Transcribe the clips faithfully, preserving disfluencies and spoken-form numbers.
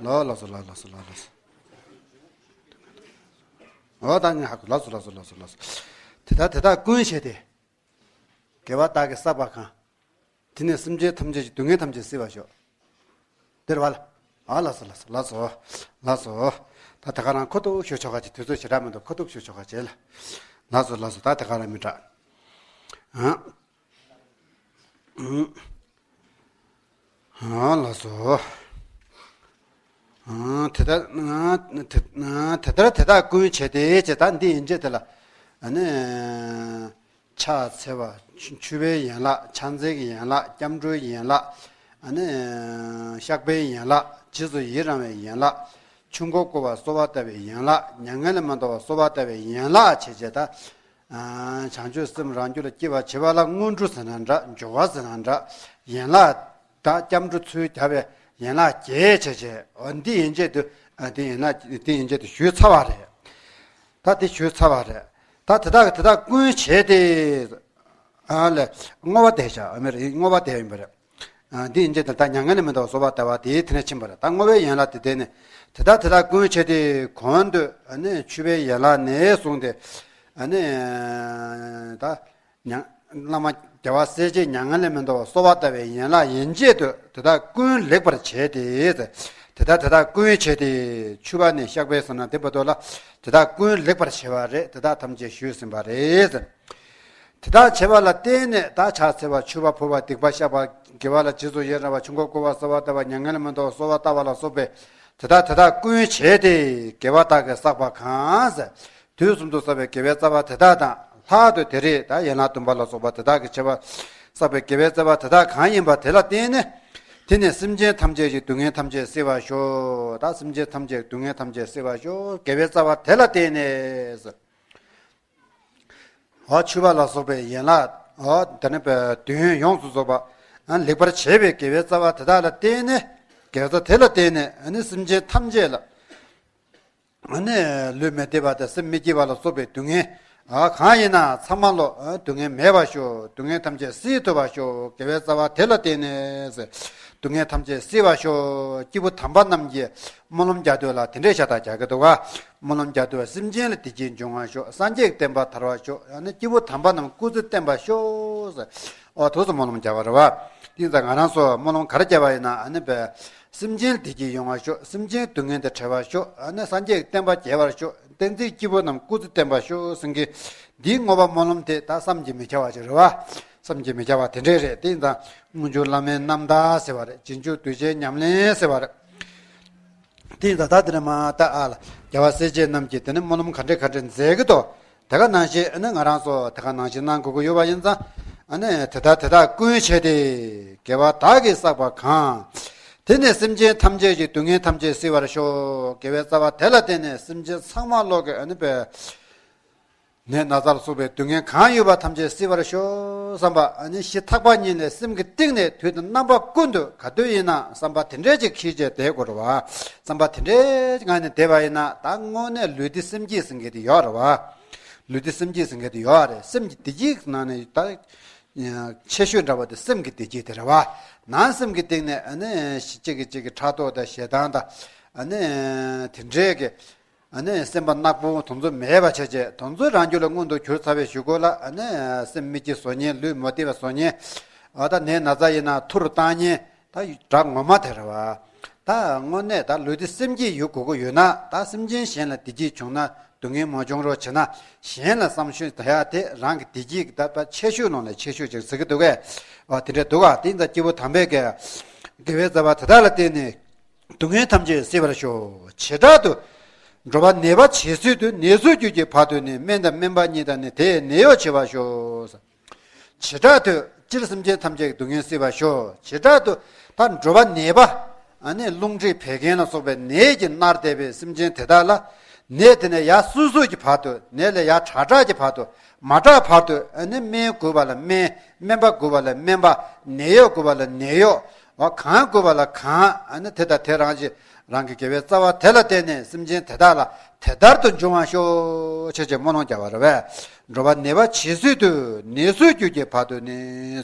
ལོ་ལགས་སོ་ལགས་ལགས་སོ་ལགས་ལགས་སོ། འོ་ད་ངས་ཧ་གོ། ལགས་སོ་ལགས་སོ་ལགས་སོ་ལགས་སོ། དེ་དག་དེ་དག་ཀུན་བྱས་ཏེ། དགེ་བ་དག་གིས་བསགས་པ་གང་། དེ་ནི་སེམས་ཅན་ཐམས་ཅད་ཀྱི་སྡུག་བསྔལ་ཐམས་ཅད་སེལ་བར་ཤོག། དེ་རེད་བ་ལ། ཨ་ལགས་སོ་ལགས་སོ་ལགས་སོ་ལགས་སོ། ད་དེ་ག་རང་ཁོ་ཐུག་ཞུ་ཆོག་ག་བྱེད། དུས་ཚོད་ཞེ་དྲག་མི་འདུག། ཁོ་ཐུག་ཞུ་ཆོག་ག་བྱེད་ལ། ལགས་སོ་ལགས་སོ། ད་དེ་ག་རང་མི་དྲག། ཨ། ཨ་ལགས་སོ། ཨ་དེ་ལྟར་ཨ་དེ་ཨ་དེ་ལྟར་དེ་དག་ཀུན་བྱས་ཏེ་ཅེས། ད་འདི་ཡན་ཆད་དེ་ལ་ཨ་ནི་ཕྱག་འཚལ་བ། མཆོད་པའི་ཡན་ལག། ཕྱག་འཚལ་གྱི་ཡན་ལག། སྐྱབས་འགྲོའི་ཡན་ལག། ཨ་ནི་བཤགས་པའི་ཡན་ལག། རྗེས་སུ་ཡི་རང་བའི་ཡན་ལག། ཆོས་འཁོར་བསྐོར་བར་གསོལ་བ་བཏབ་པའི་ཡན་ལག། མྱ་ངན་ལས་མི་འདའ་བར་གསོལ་བ་བཏབ་པའི་ཡན་ལག་བྱས་བྱས། ད་ཨ་བྱང་ཆུབ་སེམས་རང་རྒྱུད་ལ་སྐྱེ་བར་བྱེད་པ་ལ་སྔོན་འགྲོ་ཟེར་ན་འདྲ། སྦྱོར་བ་ཟེར་ན་འདྲ། ཡན་ལག་དང་སྐྱབས་འགྲོ་ཚུལ་རྒྱག་པའི་ཡན་ལག་བརྒྱད་བྱས་བྱས། འོ་འདི་ཡན་ཆད་དུ་ཨ་འདི་ཡན་ལག་འདི་ཡན་ཆད་དུ་ཞུས་ཚར་བ་རེད། ད་འདི་ཞུས་ཚར་བ་རེད། ད་དེ་དག་གི་དེ་དག་ཀུན་བྱས་ཏེ། ཨ་ལས་བསྔོ་བ་འདེབས་བྱ། ཨ་མེ་རེད། བསྔོ་བ་འདེབས་ཡིན་པ་རེད། ཨ་འདི་ཡན་ཆད་དུ་ད་མྱ་ངན་ལས་མི་འདའ་བར་གསོལ་བ་བཏབ་པ་དེའི་དེ་ནས་ཕྱིན་པ་རེད། ད་བསྔོ་བའི་ཡན་ལག་དེ་དེ་ནས་དེ་དག་དེ་དག་ཀུན་བྱས་ཏེ་གོང་དུ་ཨ་ནི་མཆོད་པའི་ཡན་ལག་ནས་བཟུང་སྟེ། ཨ་ནི་ད་མྱ་བླ་མ་རྒྱལ་བ་སྲས་བཅས་མྱ་ངན་ལས་མི་འདའ་བར་གསོལ་བ་བཏབ་པའི་ཡན་ལག་ཡན་ཆད་དུ་དེ་དག་ཀུན་ལེགས་པར་བྱས་ཏེ། དེ་དག་དེ་དག་ཀུན་བྱས་ཏེ། མཆོད་པ་ནི་བཤགས་པའི་ཟེར་ན་དེ་བར་དུ་ལ་དེ་དག་ཀུན་ལེགས་པར་བྱས་པ་རེད། དེ་དག་ཐམས་ཅད་ཞུས་ཟིན་པ་རེད། དེ་དག་བྱས་པ་ལ་བརྟེན་ནས་ད་ཕྱག་འཚལ་བ། མཆོད་པ་ཕུལ་བ། སྡིག་པ་བཤགས་པ། དགེ་བ་ལ་རྗེས་སུ་ཡི་རང་བ། ཆོས་འཁོར་བསྐོར་བར་གསོལ་བ་བཏབ་པ། མྱ་ངན་ལས་མི་འདའ་བར་གསོལ་བ་བཏབ་པ་ལ་སོགས་པའི་དེ་དག་དེ་དག་ཀུན་བྱས་ཏེ། དགེ་བ་དག་གིས་བསགས་པ་གང་ཟེར། དུས་གསུམ་དུ་བསགས་པའི་དགེ་བའི་རྩ་བ་དེ་དག་དང་། ལྷག་ཏུ་དེ་རིང་ད་ཡན་ལག་བདུན་པ་ལ་སོགས་པ་དེ་དག་གིས་བྱས་པ་བསགས་པའི་དགེ་བའི་རྩ་བ་དེ་དག་གང་ཡིན་པ་དེ་ལ་བརྟེན་ནས། དེ་ནི་སེམས་ཅན་ཐམས་ཅད་ཀྱི་སྡུག་བསྔལ་ཐམས་ཅད་སེལ་བར་ཤོག། ད་སེམས་ཅན་ཐམས་ཅད་སྡུག་བསྔལ་ཐམས་ཅད་སེལ་བར་ཤོག། དགེ་བའི་རྩ་བ་དེ་ལ་བརྟེན་ནས། འོ་མཆོད་པ་ལ་སོགས་པའི་ཡན་ལག་འོ་དེ་ནི་བདུན་ཡོངས་སུ་རྫོགས་པ། ཨ་ལེགས་པར་བྱས་པའི་དགེ་བའི་རྩ་བ་དེ་དག་ལ་བརྟེན་ནས། དགེ་རྩ་དེ་ལ་བརྟེན་ནས་ཨ་ནི་སེམས་ཅན་ཐམས་ཅད་ལ། ཨ་ནི་ལུས་མི་བདེ་བ་དང་སེམས་མི་སྐྱིད་པ་ལ་སོགས་པའི་སྡུག་བསྔལ་ཨ་གང་ཡིན་ན་ཚང་མ་ལོ། ཨ་སྡུག་བསྔལ་མེད་པར་ཤོག། སྡུག་བསྔལ་ཐམས་ཅད་སེལ་ཐུབ་པར་ཤོག། དགེ་བའི་རྩ་བ་དེ་ལ་བརྟེན་ནས་སྡུག་བསྔལ་ཐམས་ཅད་སེལ་བར་ཤོག། སྐྱེས་བུ་དམ་པ་རྣམས་ཀྱིས་སྨོན་ལམ་རྒྱག་དུས་ལ་དེ་འདྲའི་ཤ་སྟག་རྒྱག་གི་འདུག་ག། སྨོན་ལམ་རྒྱག་དུས་སེམས་ཅན་ལ་བདེ་སྐྱིད་འབྱུང་བར་ཤོག། སངས་རྒྱས་ཀྱི་བསྟན་པ་དར་བར་ཤོག། ཨ་ནི་སྐྱེས་བུ་དམ་པ་རྣམས་སྐུ་ཚེ་བརྟན་པར་ཤོག་ཟེར། ཨོ་ཐུགས་སུ་སྨོན་ལམ་རྒྱག་པ་རེད་བ། དེ་ཙང་ང་རང་ཚོ་སྨོན་ལམ་ག་རེ་རྒྱག་པ་ཡིན་ན། ཨ་ནི་བས། སེམས་ཅན་བདེ་སྐྱིད་ཡོང་བར་ཤོག། སེམས་ཅན་སྡུག་བསྔལ་དང་བྲལ་བར་ཤོག། ཨ་ནི་སངས་རྒྱས་ཀྱི་བསྟན་པ་རྒྱས་པར་ཤོག། བསྟན་འཛིན་སྐྱེས་བུ་རྣམས་སྐུ་ཚེ་བརྟན་པར་ཤོག་ཟེར་མཁན་འདིའི་བསྔོ་བ་སྨོན་ལམ་དེ་ད་བསམ་གྱིས་མི་ཁྱབ་པ་ཅིག་རེད་བ། བསམ་གྱིས་མི་ཁྱབ་པ་དེ་འདྲས་རེད། དེ་ཡིན་ཙང་སྔོན་བྱུང་བླ་མའི་རྣམ་ཐར་ཟེར་བ་རེད། རྗེས་འཇུག་གདུལ་བྱའི་ཉམས་ལེན་ཟེར་བ་རེད། དེ་ཡིན་ཙང་ད་དེ་ནས་མ་ད་ཨ་ལ་རྒྱལ་བ་སྲས་བཅས་རྣམས་ཀྱིས་དེ་ནས་སྨོན་ལམ་ག་འདྲས་ག་འདྲས་མཛད་ཀྱི་འདུག། དེ་ག་ནང་བཞིན་ཨ་ནི་ང་རང་ཚོ་དེ་ག་ནང་བཞིན་གནང་དགོས་ཀྱི་ཡོད་པ་ཡིན་ཙང་། ཨ་ནི་དེ་དག་དེ་དག་ཀུན་བྱས་ཏེ། དགེ་བ་དག་གིས་བསགས་པ་གང་། དེ་ནི་སེམས་ཅན་ཐམས་ཅད་ཀྱི་སྡུག་བསྔལ་ཐམས་ཅད་སེལ་བར་ཤོག། དགེ་བའི་རྩ་བ་དེ་ལ་བརྟེན་ནས་སེམས་ཅན་ཚང་མ་ལོག་གི་ཨ་ནི་པའི་ནད་ན་ཚ་ལ་སོགས་པའི་སྡུག་བསྔལ་གང་ཡོད་པ་ཐམས་ཅད་སེལ་བར་ཤོག་བསམ་པ། ཨ་ནི་ཞི་ཐག་པ་ཉིད་ནས་སེམས་ཀྱི་གཏིང་ནས་དུས་དང་རྣམ་པ་ཀུན་ཏུ་ག་དུས་ཡིན་ན་བསམ་པ་དེ་འདྲས་ཅིག་འཁྱེར་བྱས་བསྡད་དགོས་རེད་བ། བསམ་པ་དེ་འདྲས་ངང་ནས་བསྡད་པ་ཡིན་ན་ད་དངོས་གནས་ལུས་བདེ་སེམས་སྐྱིད་ཟེར་མཁན་དེ་ཡོད་རེད་བ། ལུས་བདེ་སེམས་སྐྱིད་ཟེར་མཁན་དེ་ཡོད་རེད། སེམས་ཀྱི་བདེ་སྐྱིད་ནང་ནས་ད་ཆེ་ཤོས་འདྲ་བ་དེ་སེམས་ཀྱི་བདེ་སྐྱིད་དེ་རེད་བ། ནང་སེམས་ཀྱི་སྟེང་ནས་ཨ་ནི་གཅིག་གིས་གཅིག་གི་ཕྲག་དོག་དང་ཞེ་སྡང་དང་། ཨ་ནི་དེ་འདྲས་ཀྱི་ཨ་ནི་སེམས་པ་ནག་པོ་དེ་ཚོ་མེད་པ་བྱས་བྱས། དེ་ཚོ་རང་རྒྱུད་ལ་མངོན་དུ་གྱུར་ཚར་བའི་གཞུག་གུ་ལ་ཨ་ནི་སེམས་མི་སྐྱིད་བཟོ་མཁན། ལུས་མ་བདེ་བ་བཟོ་མཁན། ཨ་ད་ནད་ན་ཚ་ཡིན་ན་ཐུར་བཏང་མཁན། ད་དགྲ་ངོ་མ་དེ་རེད་བ། ད་དངོས་གནས་ད་ལུས་བདེ་སེམས་སྐྱིད་ཡོད་དགོས་ཀྱི་ཡོད་ན། ད་སེམས་ཅན་གཞན་ལ་བདེ་སྐྱིད་བྱུང་ན། སྡུག་བསྔལ་མ་བྱུང་རོགས་བྱེད་ན། གཞན་ལ་བསམ་ཤེས་ད་ཡ་དེ་རང་གི་བདེ་སྐྱིད་ཀྱི་ད་ཆེ་ཤོས་ནང་ནས་ཆེ་ཤོས་ཅིག་ཟེར་གྱི་འདུག་གས། ཨ་དེ་འདྲ་འདུག་ག། དེ་ཡིན་ཙང་སྐྱེས་བུ་དམ་པས་ཀྱི་དགེ་བའི་རྩ་བ་དེ་དག་ལ་བརྟེན་ནས་སྡུག་བསྔལ་ཐམས་ཅད་སེལ་བར་ཤོག། བྱེ་བྲག་ཏུ་འགྲོ་བ་ནད་པ་ཇི་སྲིད་དུ། ནད་སོགས་རྒྱུ་གྱིས་བར་དུ་ནི། སྨན་དང་སྨན་པ་ཉིད་དང་ནི། དེས་ནད་གཡོག་བྱེད་པར་ཤོག། བྱེ་བྲག་ཏུ་སྤྱིར་སེམས་ཅན་ཐམས་ཅད་ཀྱི་སྡུག་བསྔལ་སེལ་བར་ཤོག། བྱེ་བྲག་ཏུ་ད་འགྲོ་བ་ནད་པ། ཨ་ནི་རླུང་མཁྲིས་བད་ཀན་ལ་སོགས་པའི་ནད་ཀྱིས་མནར་བསྡད་པའི་སེམས་ཅན་དེ་དག་ལ། ནད་དེ་ནས་ཡར་སོས་སོས་ཀྱི་བར་དུ། ནད་ལས་ཡར་དྲག་དྲག་གི་བར་དུ། མ་དྲག་བར་དུ། ཨ་ནི་སྨན་དགོས་པ་ལ་སྨན། སྨན་པ་དགོས་པ་ལ་སྨན་པ། ནད་གཡོག་དགོས་པ་ལ་ནད་གཡོག། འོ་གང་དགོས་པ་ལ་གང་། ཨ་ནི་དེ་དང་དེ་རང་བཞིན། རང་གི་དགེ་བའི་རྩ་བ་དེ་ལ་བརྟེན་ནས་སེམས་ཅན་དེ་དག་ལ་དེ་ལྟར་དུ་འབྱུང་བར་ཤོག་ཅེས་ཀྱི་སྨོན་ལམ་རྒྱག་པ་རེད་པས། འགྲོ་བ་ནད་པ་ཇི་སྲིད་དུ། ནད་སོགས་རྒྱུ་གྱིས་བར་དུ་ནི།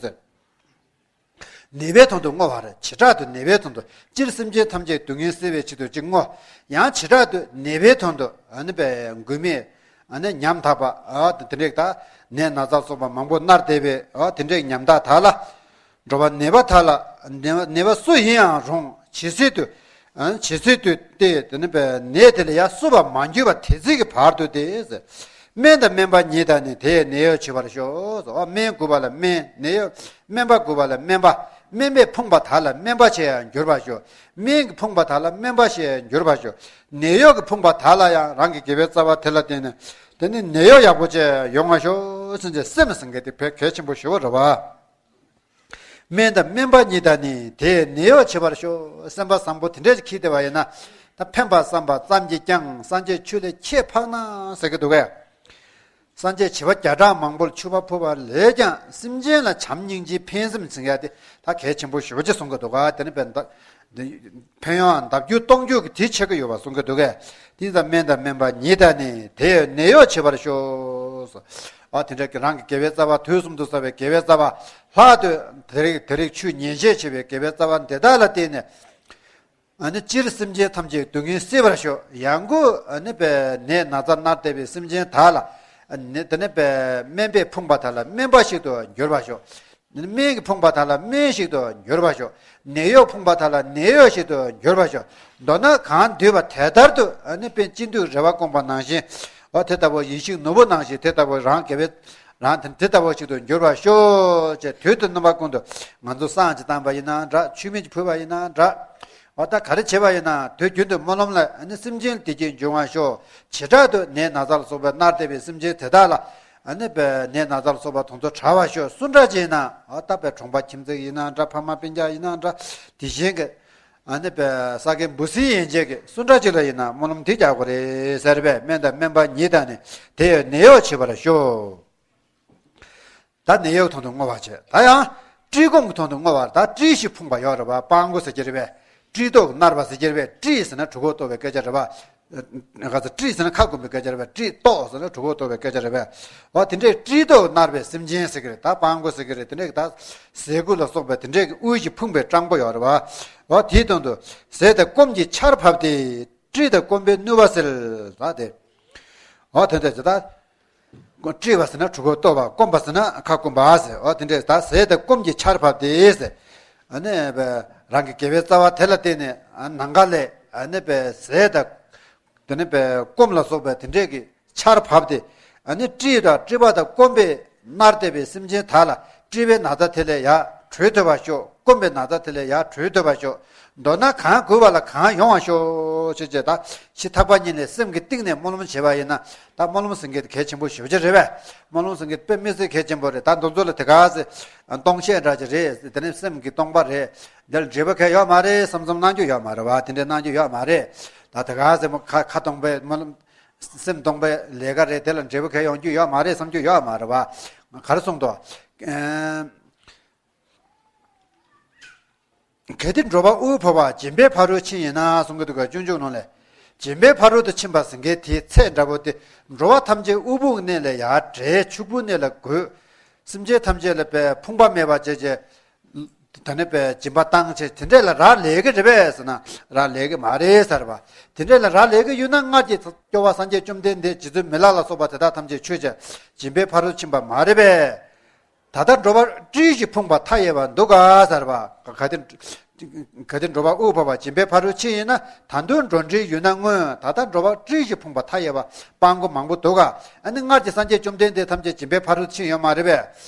ནད་པའི་དོན་དུ་བསྔོ་བ་རེད། བྱེ་བྲག་ཏུ་ནད་པའི་དོན་དུ། སྤྱིར་སེམས་ཅན་ཐམས་ཅད་སྡུག་བསྔལ་སེལ་བའི་ཆེད་དུ་ཅིག་བསྔོ། ཡང་བྱེ་བྲག་ཏུ་ནད་པའི་དོན་དུ་ཨ་ནི་པའི་མགོན་མེད་ཨ་ནི་ཉམ་ཐག་པ་ཨ་དེ་འདྲས་ད་ནད་ན་ཚ་སོགས་པ་མང་པོ་མནར་བསྡད་པའི་ཨ་དེ་འདྲས་ཉམ་ཐག་དག་ལ། འགྲོ་བ་ནད་པ་དག་ལ་ནད་པ་ནད་པ་སུ་ཡིན་ཡང་རུང་ཇི་སྲིད་དུ་ཨ་ཇི་སྲིད་དུ་སྟེ་དེ་ནི་པའི་ནད་དེ་ལ་ཡང་བསུ་བར་མ་གྱུར་པ་དེ་ཚིག་གི་བར་དུ་སྟེ། སྨན་དང་སྨན་པ་ཉིད་དང་ནི་དེས་ནད་གཡོག་བྱེད་པར་ཤོག། ཨ་སྨན་དགོས་པ་ལ་སྨན། ནད་གཡོག་སྨན་པ་དགོས་པ་ལ་སྨན་པ། སྨན་པས་ཕོངས་པ་དག་ལ་སྨན་པ་ཞེས་ཡང་འགྱུར་བར་ཤོག། སྨན་གྱིས་ཕོངས་པ་དག་ལ་སྨན་པ་ཞེས་ཡང་འགྱུར་བར་ཤོག། ནད་གཡོག་གིས་ཕོངས་པ་དག་ལ་ཡང་རང་གི་དགེ་བའི་རྩ་བ་དེ་ལ་བརྟེན་ནས་དེ་ནི་ནད་གཡོག་ཡག་པོ་ཅིག་ཡོང་བར་ཤོག་ཟེར་ནས་སེམས་ཟེར་མཁན་དེ་བས་གལ་ཆེན་པོ་ཞེ་པོ་རེད་བ། སྨན་དང་སྨན་པ་ཉིད་དང་ནི་དེས་ནད་གཡོག་བྱེད་པར་ཤོག། སེམས་པ་བཟང་པོ་དེ་འདྲས་ཅིག་འཁྱེར་བསྡད་པ་ཡིན་ན། ད་ཕན་པ་བསམ་པ་ཙམ་གྱིས་ཀྱང་སངས་རྒྱས་ཆོས་ལས་ཁྱད་འཕགས་ན་ཟེར་གྱི་འདུག་གས། སངས་རྒྱས་བྱེ་བ་བརྒྱ་ཕྲག་མང་པོར་མཆོད་པ་ཕུལ་བ་ལས་ཀྱང་སེམས་ཅན་ལ་བྱམས་སྙིང་རྗེའི་ཕན་སེམས་ཟེར་ཡ་དེ་ད་གལ་ཆེན་པོ་ཞེ་པོ་ཅིག་གསུང་གི་འདུག་ག། དེ་ནི་བས་ད་འདི་ཕན་ཡོན་ལྡབ་འགྱུར་སྟོང་འགྱུར་གྱི་དེ་ཆེ་གི་ཡོད་པ་གསུང་གི་འདུག་གས། དེ་ཙམ་སྨན་དང་སྨན་པ་ཉིད་དང་ནི་དེས་ནད་གཡོག་བྱེད་པར་ཤོག། ཨ་དེ་འདྲ་གི་རང་གི་དགེ་བའི་རྩ་བ་དུས་གསུམ་དུ་བསགས་པའི་དགེ་བའི་རྩ་བ་ལྷག་ཏུ་དེ་རིགས་དེ་རིགས་ཆོས་ཉན་བཤད་བྱེད་པའི་དགེ་བའི་རྩ་བ་འདི་དག་ལ་བརྟེན་ནས། ཨ་ནི་སྤྱིར་སེམས་ཅན་ཐམས་ཅད་སྡུག་བསྔལ་སེལ་བར་ཤོག། ཡང་སྒོས་ཨ་ནི་པའི་ནད་ན་ཚ་མནར་བསྡད་པའི་སེམས་ཅན་དག་ལ་ཨ་ནི་དེ་ནི་པའི་སྨན་པས་ཕོངས་པ་དག་ལ་སྨན་པ་ཞིག་ཏུ་འགྱུར་བར་ཤོག། སྨན་གྱིས་ཕོངས་པ་དག་ལ་སྨན་ཞིག་ཏུ་འགྱུར་བར་ཤོག། ནད་གཡོག་ཕོངས་པ་དག་ལ་ནད་གཡོག་ཞིག་ཏུ་འགྱུར་བར་ཤོག། མདོར་ན་གང་འདོད་པ་དེ་ལྟར་དུ་ཨ་ནི་པའི་ཅི་འདོད་རེ་བ་སྐོང་བ་ནང་བཞིན། འོ་དེ་ལྟ་བུ་ཡིད་བཞིན་ནོར་བུ་ནང་བཞིན་དེ་ལྟ་བུ་རང་དགེ་བའི་རང་དེ་དེ་ལྟ་བུ་ཞིག་ཏུ་འགྱུར་བར་ཤོག་ཅེས་དུས་དང་རྣམ་པ་ཀུན་ཏུ་ང་ཚོ་བསང་ཅིག་བཏང་པ་ཡིན་ན་འདྲ། མཆོད་མེ་ཅིག་ཕུལ་བ་ཡིན་ན་འདྲ། འོ་ད་ག་རེ་བྱེད་པ་ཡིན་ན་དུས་རྒྱུན་དུ་སྨོན་ལམ་ལ་ཨ་ནི་སེམས་ཅན་བདེ་སྐྱིད་འབྱུང་བར་ཤོག། བྱེ་བྲག་ཏུ་ནད་ན་ཚ་ལ་སོགས་པའི་མནར་བསྡད་པའི་སེམས་ཅན་དེ་དག་ལ་ཨ་ནི་པའི་ནད་ན་ཚ་ལ་སོགས་པ་དེ་ཚོ་དྲག་པར་ཤོག། སུ་འདྲ་ཅིག་ཡིན་ན་འོ་ད་པའི་གྲོང་པ་ཁྱིམ་མཚེས་ཡིན་ན་འདྲ། ཕ་མ་སྤུན་ཀྱག་ཡིན་ན་འདྲ། དེ་བཞིན་གྱི་ཨ་ནི་པའི་ས་དགེ་འབུ་སྲིན་ཡན་ཆད་ཀྱི་སུ་འདྲ་ཅིག་ལ་ཡིན་ན་སྨོན་ལམ་དེ་རྒྱག་དགོས་རེད་ཟེར་བས། སྨན་དང་སྨན་པ་ཉིད་དང་ནི་དེས་ནད་གཡོག་བྱེད་པར་ཤོག། ད་ནད་གཡོག་དོན་དུ་བསྔོ་བ་བྱེད། ད་ཡང་སྤྲེལ་སྐོམ་གྱི་དོན་དུ་བསྔོ་བ། ད་སྤྲེལ་ཞིག་ཕུང་བ་ཡོད་རེད་བ། སྤྲང་པོ་ཟེར་གྱི་རེད་བས། སྤྲེལ་ཏོག་མནར་བ་ཟེར་གྱི་རེད་བས། སྤྲེལ་ཟེར་ན་གྲོད་ཁོག་ལྟོགས་པའི་སྐད་ཆ་རེད་བ། ག་ཚོད་སྤྲེལ་ཟེར་ན་ཁ་སྐོམ་པའི་སྐད་ཆ་རེད་བས། སྤྲེལ་ཏོག་ཟེར་ན་གྲོད་ཁོག་ལྟོགས་པའི་སྐད་ཆ་རེད་བས། འོ་དེ་འདྲའི་སྤྲེལ་ཏོག་མནར་བའི་སེམས་ཅན་ཟེར་གྱི་རེད། ད་སྤྲང་པོ་ཟེར་གྱི་རེད། དེ་འདྲའི་ད་ཟས་གོས་ལ་སོགས་པའི་དེ་འདྲའི་གི་དབུལ་ཞིང་ཕོངས་པའི་སྤྲང་པོ་ཡོད་རེད་བ། འོ་དེའི་དོན་དུ་ཟས་དང་སྐོམ་གྱི་ཆར་ཕབ་སྟེ། སྤྲེལ་དང་སྐོམ་པའི་གནོད་པ་སེལ། ད་དེ། འོ་དེ་འདྲ་ཅིག་ད། སྤྲེལ་བ་ཟེར་ན་གྲོད་ཁོག་ལྟོགས་པ། སྐོམ་པ་ཟེར་ན་ཁ་སྐོམ་པ་ཟེར། འོ་དེ་འདྲས་ད་ཟས་དང་སྐོམ་གྱི་ཆར་ཕབ་སྟེ་ཟེར། ཨ་ནི་རང་གི་དགེ་བའི་རྩ་བ་དེ་ལ་བརྟེན་ནས་ཨ་ནང་ཁ་ལས་ཨ་ནི་པའི་ཟས་དང་། དེ་ནི་པའི་སྐོམ་ལ་སོགས་པའི་དེ་འདྲས་ཀྱི་ཆར་ཕབ་སྟེ། ཨ་ནི་སྤྲེལ་དང་སྤྲེལ་པ་དང་སྐོམ་པས་མནར་བསྡད་པའི་སེམས་ཅན་དག་ལ་སྤྲེལ་པའི་ན་ཚ་དེ་ལས་ཡར་གྲོལ་ཐུབ་པར་ཤོག། སྐོམ་པའི་ན་ཚ་དེ་ལས་ཡར་གྲོལ་ཐུབ་པར་ཤོག། མདོར་ན་གང་དགོས་པ་ལ་གང་ཡོང་བར་ཤོག་ཅེས་བྱས། ད་ཕྱི་ཐག་པ་ཉིད་ནས་སེམས་ཀྱི་གཏིང་ནས་སྨོན་ལམ་བྱེད་པ་ཡིན་ན། ད་སྨོན་ལམ་ཟེར་མཁན་དེ་གལ་ཆེན་པོ་ཞེ་པོ་ཅིག་རེད་པས། སྨོན་ལམ་ཟེར་མཁན་དཔེ་མི་སྲིད་གལ་ཆེན་པོ་རེད། ད་འདི་ཚོ་ལ་དེ་ག་ཟེ་སྟོང་བཤད་འདྲ་ཅིག་རེད། དེ་ནི་སེམས་ཀྱི་སྟོང་པ་རེད། འདི་ལ་འབྲས་བུ་གང་ཡང་ཡོད་མ་རེད་བསམ་བསམ་གནང་རྒྱུ་ཡོད་མ་རེད་བ། དེ་འདྲའི་གནང་རྒྱུ་ཡོད་མ་རེད། ད་དེ་ག་ཟེ་མོ་ཁ་ཁ་སྟོང་པའི་སྨོན་ལམ། སེམས་སྟོང་པའི་ལས་ཀ་རེད། དེ་ལ་འབྲས་བུ་གང་ཡང་ཡོང་རྒྱུ་ཡོད་མ་རེད་བསམ་རྒྱུ་ཡོད་མ་རེད་བ། ག་རེ་གསུངས་འདུག། ཨེ། གལ་ཏེ་འགྲོ་བ་དབུལ་བ་བ་སྦྱིན་པའི་ཕ་རོལ་ཕྱིན་ཡིན་ན་གསུང་གི་འདུག་ག། སྤྱོད་འཇུག་ནང་ལས། སྦྱིན་པའི་ཕ་རོལ་ཏུ་ཕྱིན་པ་ཟེར་མཁན་དེའི་ཚད་འདྲ་པོ་དེ། འགྲོ་བ་ཐམས་ཅད་དབུལ་ཕོངས་གནས་ལས་ཡར་བསྒྲལ། ཕྱུག་པོའི་གནས་ལ་འགོད། སེམས་ཅན་ཐམས་ཅད་ལ་པའི་ཕོངས་པ་མེད་པ་བྱས་བྱས། ད་ནི་པའི་སྦྱིན་པ་བཏང་བྱས་དེ་འདྲས་ལ་རག་ལས་ཀྱི་རེད་པས་ཟེར་ན་རག་ལས་ཀྱི་མ་རེད་ཟེར་བ། དེ་འདྲས་ལ་རག་ལས་ཀྱི་ཡོད་ན་སྔར་གྱི་སྐྱོབ་པ་སངས་རྒྱས་བཅོམ་ལྡན་འདས་རྗེ་བཙུན་མི་ལ་ལ་སོགས་པ་དེ་དག་ཐམས་ཅད་མཆོད་བྱས་སྦྱིན་པའི་ཕ་རོལ་ཕྱིན་པ་མ་རེད་པས། ད་ལྟ་འགྲོ་བ་སྤྲེལ་ཞིག་ཕུང་བ་མཐའ་ཡས་པ་འདུག་ག་ཟེར་བ། གལ་ཏེ་གལ་ཏེ་འགྲོ་བ་དབུལ་བ་བ་སྦྱིན་པའི་ཕ་རོལ་ཕྱིན་ཡིན་ན་ད་དུང་འགྲོ་འདྲེན་ཡོད་ན་སྔོན། ད་ལྟ་འགྲོ་བ་སྤྲེལ་ཞིག་ཕུང་བ་མཐའ་ཡས་པ་སྤྲང་པོ་མང་པོ་འདུག་ག། ཨ་ནི་སྔར་གྱི་སངས་རྒྱས་བཅོམ་ལྡན་འདས་ཐམས་ཅད་སྦྱིན་པའི་ཕ་རོལ་ཕྱིན་ཡོད་མ་རེད་པས།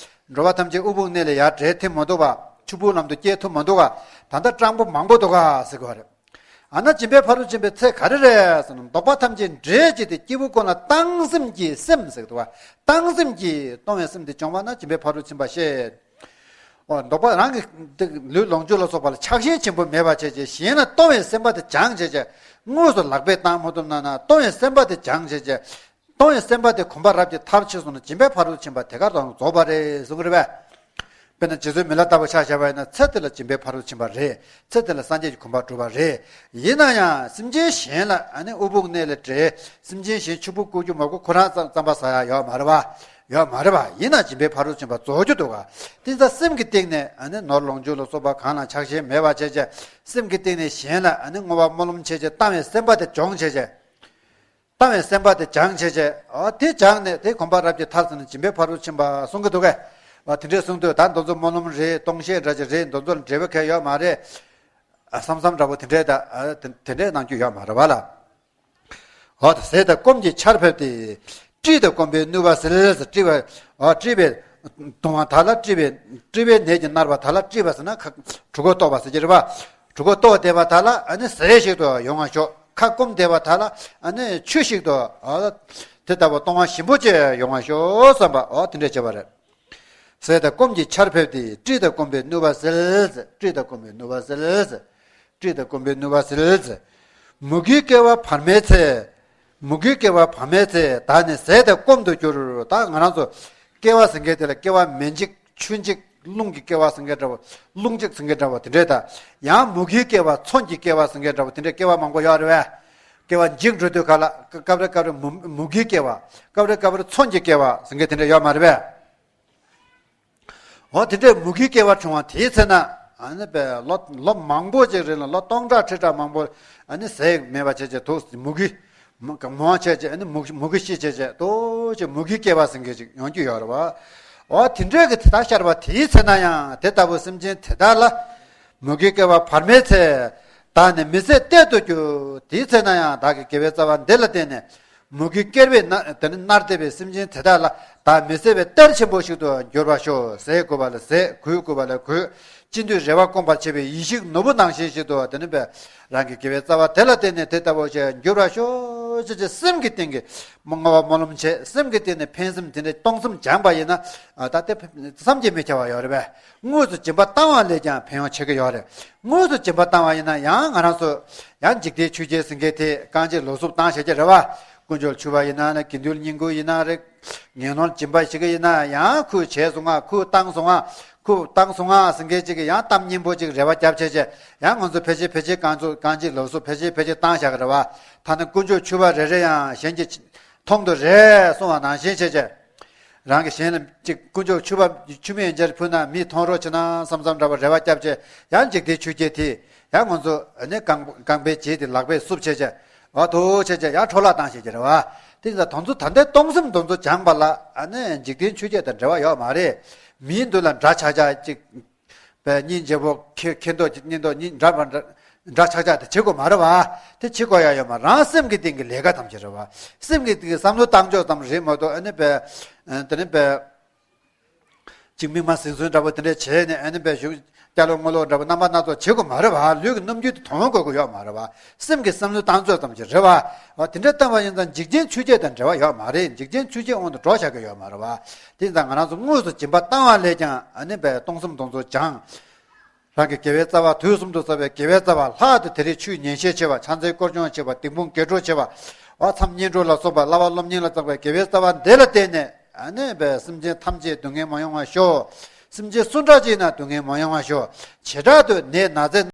འགྲོ་བ་ཐམས་ཅད་དབུལ་ཕོངས་གནས་ལས་ཡར་བསྒྲལ་ཐུབ་མ་འདུག་ག། ཕྱུག་པོའི་ལམ་དུ་སྐྱེལ་ཐུབ་མ་འདུག་ག། ད་ལྟ་སྤྲང་པོ་མང་པོ་འདུག་ག་ཟེར་གྱི་ཡོད་རེད། ཨ་ན་སྦྱིན་པའི་ཕ་རོལ་ཕྱིན་པའི་ཚད་ག་རེ་རེད་ཟེར་ན། བདོག་པ་ཐམས་ཅད་འབྲེལ་བྱས་ཏེ་སྐྱེས་བུ་ཀུན་ལ་བཏང་སེམས་ཀྱིས་སེམས་ཟེར་གྱི་འདུག་བ། བཏང་སེམས་ཀྱིས་གཏོང་བའི་སེམས་དེ་བྱུང་བ་ན་སྦྱིན་པའི་ཕ་རོལ་ཕྱིན་པ་ཞེས། འོ། བདོག་པ་རང་གི་འདི་ལུས་ལོངས་སྤྱོད་ལ་སོགས་པ་ལ་ཆགས་ཞེན་ཆེན་པོ་མེད་པ་བྱས་བྱས། གཞན་ལ་གཏོང་བའི་སེམས་པ་དེ་སྦྱངས་བྱས་བྱས། དངོས་སུ་ལག་པས་བཏང་མ་ཐུབ་ན་ན་གཏོང་བའི་སེམས་པ་དེ་སྦྱངས་བྱས་བྱས། གཏོང་བའི་སེམས་པ་དེ་གོམས་པ་རབ་ཀྱིས་མཐར་ཕྱིན་སོང་ན་སྦྱིན་པའི་ཕ་རོལ་ཕྱིན་པ་དེ་ག་རང་རྫོགས་པ་རེད་གསུང་གི་རེད་པས། དཔེར་ན་རྗེ་བཙུན་མི་ལ་ལྟ་བུ་ཆ་བཞག་པ་ཡིན་ན་ཚེ་འདི་ལ་སྦྱིན་པའི་ཕ་རོལ་ཕྱིན་པ་རེད། ཚེ་འདི་ལ་སངས་རྒྱས་ཀྱི་གོ་འཕང་བསྒྲུབས་པ་རེད། ཡིན་ན་ཡང་སེམས་ཅན་གཞན་ལ་ཨ་ནི་དབུལ་ཕོངས་གནས་ལས་བསྒྲལ། སེམས་ཅན་གཞན་ཕྱུག་པོ་བཀོལ་རྒྱུ་མ་བཀོལ་ཁོ་རང་རྩམ་རྩམ་པ་ཟ་ཡ་ཡོད་མ་རེད་པ། ཡོད་མ་རེད་པ། ཡིན་ན་སྦྱིན་པའི་ཕ་རོལ་ཕྱིན་པ་རྫོགས་རྒྱུ་འདུག་ག། དེ་ཙང་སེམས་ཀྱི་སྟེང་ནས་ཨ་ནི་ནོར་ལོངས་སྤྱོད་ལ་སོགས་པ་གང་ལ་ཆགས་ཞེན་མེད་པ་བྱས་བྱས། སེམས་ཀྱི་སྟེང་ནས་གཞན་ལ་ཨ་ནི་བསྔོ་བ་སྨོན་ལམ་བྱས་བྱས་བཏང་བའི་སེམས་པ་དེ་སྦྱོང་བྱས་བྱས། བཏང་བའི་སེམས་པ་དེ་སྦྱང་བྱས་བྱས། ཨ་དེ་སྦྱངས་ནས་དེ་གོམས་པ་རབ་ཀྱིས་ཐར་ཟིན་ན་སྦྱིན་པའི་ཕ་རོལ་ཕྱིན་པ་གསུང་གི་འདུག་གས། ཨ་དེ་འདྲས་གསུང་དུས་ད་འདི་ཚོ་སྨོན་ལམ་རེད། སྟོང་བཤད་འདྲ་ཅིག་རེད། འདི་ཚོ་ལ་འབྲས་བུ་གང་ཡང་ཡོད་མ་རེད། ཨ་བསམ་བསམ་འདྲ་པོ་དེ་འདྲས་ད་ཨ་དེ་དེ་འདྲས་གནང་རྒྱུ་ཡོད་མ་རེད་པ་ལ། འོ་ད་ཟས་དང་སྐོམ་གྱི་ཆར་ཕབ་སྟེ། སྲིད་དང་སྐོམ་པའི་ནུས་པ་ཟད། སྲིད་པ། འོ་སྲིད་པའི་གདུང་བ་དག་ལ། སྲིད་པའི་སྲིད་པའི་ནད་ཀྱིས་མནར་བ་དག་ལ། སྲིད་པ་ཟེར་ན་ཁ་གྲོད་ཁོག་ལྟོགས་པ་ཟེར་གྱི་རེད་པ། གྲོད་ཁོག་ལྟོགས་བསྡད་པ་དག་ལ་ཨ་ནི་ཟས་ཤིག་ཏུ་ཡོང་བ་ཤོག། ཁ་སྐོམ་བསྡད་པ་དག་ལ་ཨ་ནི་ཆུ་ཞིག་ཏུ། འོ་དེ་ལྟ་བུ་གཏོང་བ་ཞིམ་པོ་ཅིག་ཡོང་བ་ཤོག་བསམ་པ། འོ་དེ་འདྲས་བྱས་པ་རེད། ཟས་དང་སྐོམ་གྱི་ཆར་ཕབ་སྟེ། སྲིད་དང་སྐོམ་པའི་ནུས་པ་ཟད། སྲིད་དང་སྐོམ་པའི་ནུས་པ་ཟད། སྲིད་དང་སྐོམ་པའི་ནུས་པ་ཟད། མུ་གེའི་སྐྱེ་བ་བར་མའི་ཚེ། མུ་གེའི་སྐྱེ་བ་བར་མའི་ཚེ། བདག་ནི་ཟས་དང་སྐོམ་དུ་གྱུར། ད་ང་རང་ཚོ་སྐྱེ་བ་ཟེར་མཁན་དེ་ལ་སྐྱེ་བ་མེ་འཇིག་ཆུ་འཇིག་རླུང་གི་སྐྱེ་བ་ཟེར་མཁན་འདྲ་བོ། རླུང་འཇིག་ཟེར་མཁན་འདྲ་བོ་དེ་འདྲས་དང་། ཡང་མུ་གེའི་སྐྱེ་བ་མཚོན་གྱི་སྐྱེ་བ་ཟེར་མཁན་འདྲ་བོ་དེ་འདྲས་སྐྱེ་བ་མང་པོ་ཡོད་རེད་པས། སྐྱེ་བ་འཇིག་འགྲོ་དུས་ག་ལ་སྐབས་རེ་སྐབས་རེ་མུ་མུ་གེའི་སྐྱེ་བ། སྐབས་རེ་སྐབས་རེ་མཚོན་གྱི་སྐྱེ་བ་ཟེར་མཁན་དེ་འདྲས་ཡོད་མ་རེད་པས། འོ་དེ་འདྲའི་མུ་གེའི་སྐྱེ་བ་བྱུང་བ་དེའི་ཚེ་ན། ཨ་ནི་པའི་ལོ་ལོ་མང་པོ་ཅིག་རིང་ལ། ལོ་སྟོང་ཕྲག་ཁྲི་ཕྲག་མང་པོ་ཨ་ནི་ཟས་མེད་པ་བྱས་བྱས། དུག་མུ་གེ་མུ་མུ་བ་བྱས་བྱས། ཨ་ནི་མུ་མུ་གེ་ཤི་བྱས་བྱས། ཏོག་ཅིག་མུ་གེའི་སྐྱེ་བ་ཟེར་མཁན་ཅིག་ཡོང་རྒྱུ་ཡོད་རེད་པ། འོ་དེ་འདྲའི་གི་དེ་དག་ཤར་བ་དེའི་ཚེ་ན་ཡང་། དེ་ལྟ་བུ་སེམས་ཅན་དེ་དག་ལ། མུ་གེའི་སྐྱེ་བ་བར་མའི་ཚེ། བདག་ནི་མི་བཟད་གཏེར་དུ་གྱུར། དེའི་ཚེ་ན་ཡང་བདག་གི་དགེ་བའི་རྩ་བ་འདི་ལ་བརྟེན་ནས། མུ་གེའི་སྐྱེ་བས་ན་དེ་ནི་མནར་བསྡད་པའི་སེམས་ཅན་དེ་དག་ལ། བདག་མི་བཟད་པའི་གཏེར་ཆེན་པོ་ཞིག་ཏུ་འགྱུར་བར་ཤོག། ཟས་དགོས་པ་ལ་ཟས། གོས་དགོས་པ་ལ་གོས། ཅི་འདོད་རེ་བ་སྐོང་བར་བྱེད་པའི་ཡིད་བཞིན་ནོར་བུ་ནང་བཞིན་ཞིག་ཏུ། དེ་ནི་པའི་རང་གི་དགེ་བའི་རྩ་བ་དེ་ལ་བརྟེན་ནས་དེ་ལྟ་བུ་ཞིག་འགྱུར་བར་ཤོག་ཅེས་བྱས། སེམས་ཀྱི་སྟེང་གི་བསྔོ་བ་སྨོན་ལམ་བྱས། སེམས་ཀྱི་སྟེང་ནས་ཕན་སེམས་དེ་འདྲ་གཏོང་སེམས་སྦྱངས་པ་ཡིན་ན། ཨ་ད་དེ་བསམ་གྱིས་མི་ཁྱབ་པ་ཡོད་རེད་པས། དངོས་སུ་སྦྱིན་པ་བཏང་བ་ལས་ཀྱང་ཕན་ཡོན་ཆེ་གི་ཡོད་རེད། དངོས་སུ་སྦྱིན་པ་བཏང་བ་ཡིན་ན་ཡང་ང་རང་ཚོ་ཡང་འཇིག་རྟེན་ཆོས་བརྒྱད་ཟེར་མཁན་དེ་རྐང་རྗེས་ལུས་སྲོག་བཏང་བྱས་ཀྱི་རེད་པ། དཀོན་མཆོག་མཆོད་པ་ཡིན་ན་ནི། དགེ་འདུན་བསྙེན་བཀུར་ཡིན་ན་རེད། ངན་སློང་སྦྱིན་པ་ཞིག་ཡིན་ན་ཡང་། ཁོས་བྱས་སོང་ང་། ཁོས་བཏང་སོང་ང་། ཁོས་བཏང་སོང་ང་ཟེར་མཁན་ཅིག་གིས་ཡང་གཏམ་སྙན་པོ་ཅིག་རེ་བ་བརྒྱབ་བྱས་བྱས། ཡང་ང་ཚོ་ཕལ་ཆེར་ཕལ་ཆེར་རྐང་ཚོ་རྐང་རྗེས་ལུས་སྲོག་ཕལ་ཆེར་ཕལ་ཆེར་བཏང་བཞག་གི་རེད་པ། ཐ་ན་དཀོན་མཆོག་མཆོད་པ་རེ་རེ་ཡང་གཞན་གྱིས་མཐོང་དུ་རེ་སོང་བ་ནང་བཞིན་བྱས་བྱས། རང་གི་གཞན་ལ་ཅིག་དཀོན་མཆོག་མཆོད་པ་མཆོད་མེ་ཡན་ཆད་ཕུལ་ན་མིས་མཐོང་རོགས་བྱེད་ན་བསམ་བསམ་འདྲ་བ་རེ་བ་བརྒྱབ་བྱས། ཡང་འཇིག་རྟེན་ཆོས་བརྒྱད་དེ་ཡང་ང་ཚོ་ནི་རྐང་རྐང་པའི་རྗེས་དེ་ལག་པས་བསུབ་བྱས་བྱས། འོ་ཐུག་བྱས་བྱས་ཡང་འཕྲོ་བརླག་བཏང་བྱས་ཀྱི་རེད་པ། དེ་ཡིན་ཙང་དེ་ཚོ་ད་ལྟའི་གཏོང་སེམས་དེ་ཚོ་སྦྱངས་པ་ལ། ཨ་ནི་འཇིག་རྟེན་ཆོས་བརྒྱད་དང་འབྲེལ་བ་ཡོད་མ་རེད། མིའི་མདུན་ལ་འདྲ་ཆགས་ཆགས་ཅིག་པའི་སྙིང་རྗེ་པོ། ཁེ་ཁེ་མདོག་ཅིག་སྙིང་མདོག་གཉིས་འདྲ་བ་འདྲ་འདྲ་ཆགས་ཆགས་དེ་བྱེད་དགོས་མ་རེད་པ། དེ་བྱེད་དགོས་ཡ་ཡོད་མ། རང་སེམས་ཀྱི་སྟེང་གི་ལས་ཀ་ཐམས་ཅད་རེད་པ། སེམས་ཀྱི་སྟེང་གི་བསམ་བློ་བཏང་ཕྱོགས་ཙམ་རེད་མ་གཏོགས། ཨ་ནི་པའི་ཨ་དེ་ནི་པའི་ཅིག་མིག་དམར་ཟིང་ཟིང་འདྲ་པོ་དེ་འདྲ་བྱས་ནས། ཨ་ནི་པའི་གཞུང་སྐྱ་ལོག་སྔོ་ལོག་འདྲ་པོ་རྣམ་པ་སྣ་ཚོགས་བྱེད་དགོས་མ་རེད་པ། ལུས་ཀྱི་རྣམ་འགྱུར་དེ་མཐོང་དགོས་ཀྱི་ཡོད་མ་རེད་པ། སེམས་ཀྱི་བསམ་བློ་བཏང་ཕྱོགས་ཙམ་ཞིག་རེད་པ། འོ་དེ་འདྲ་བཏང་བ་ཡིན་ཙང་འཇིག་རྟེན་ཆོས་བརྒྱད་དང་འབྲེལ་བ་ཡོད་མ་རེད། འཇིག་རྟེན་ཆོས་བརྒྱད་དབང་དུ་འགྲོ་བཞག་གི་ཡོད་མ་རེད་པ། དེ་ཡིན་ཙང་ང་རང་ཚོ་དངོས་སུ་སྦྱིན་པ་བཏང་བ་ལས་ཀྱང་། ཨ་ནི་པའི་གཏོང་སེམས་དེ་ཚོ་སྦྱངས། རང་གི་དགེ་བའི་རྩ་བ། དུས་གསུམ་དུ་བསགས་པའི་དགེ་བའི་རྩ་བ། ལྷག་ཏུ་དེ་རིང་ཆོས་ཉན་བཤད་བྱས་པ། ཕྱག་འཚལ་སྐོར་སྦྱོང་བྱས་པ། སྡིག་སྤོང་དགེ་སྒྲུབ་བྱས་པ། འོ་མཚམས་བསྙེན་སྒྲུབ་ལ་སོགས་པ། བསླབ་པ་སློབ་གཉེར་ལ་སོགས་པའི་དགེ་བའི་རྩ་བ་འདི་ལ་བརྟེན་ནས། ཨ་ནི་པའི་སེམས་ཅན་ཐམས་ཅད་སྡུག་བསྔལ་མ་ཡོང་བ་ཤོག། སེམས་ཅན་སུ་འདྲ་ཅིག་ཡིན་ན་སྡུག་བསྔལ་མ་ཡོང་བ་ཤོག། བྱེ་བྲག་ཏུ་ནད་ན་ཚ།